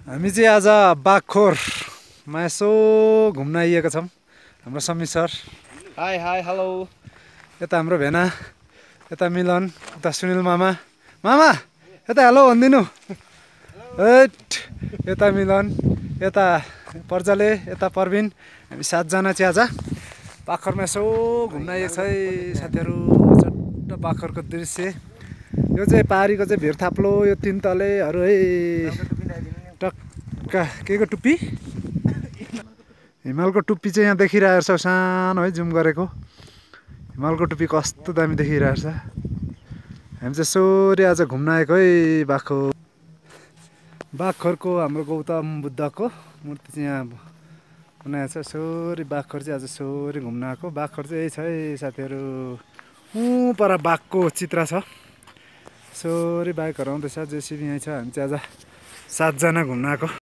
हामी चाहिँ आज बागखोरमा यसो घुम्न आइएका छौँ। हाम्रो समी सर, हाई हाई हेलो। यता हाम्रो भेना, यता मिलन, यता सुनिल मामा। मामा यता हेलो भनिदिनु। यता मिलन, यता पर्जाले, यता प्रवीण। हामी 7 जना चाहिँ आज बागखोरमा यसो घुम्न आइएको छ है साथीहरू। चट्ट बागखोरको दृश्य यो चाहिँ पारीको चाहिँ भिरथाप्लो, यो 3 तलेहरू है। टक्का के को टुप्पी, हिमालको टुप्पी चाहिँ यहाँ देखिरहेको छ सानो है, जुम गरेको। हिमालको टुप्पी कस्तो दामी देखिरहेको छ। हामी चाहिँ सोरी आज घुम्न आएको है बागखोरको हाम्रो गौतम बुद्धको मूर्ति चाहिँ यहाँ बनाएको छ। सोरी बागखोर चाहिँ आज सोरी घुम्न आएको। बागखोर चाहिँ यही छ है साथीहरू। पर बाघको चित्र छ। सोरी बाइकहरू आउँदैछ, जेसिबी यहीँ छ। हामी चाहिँ आज 7 जना घुम्न आएको।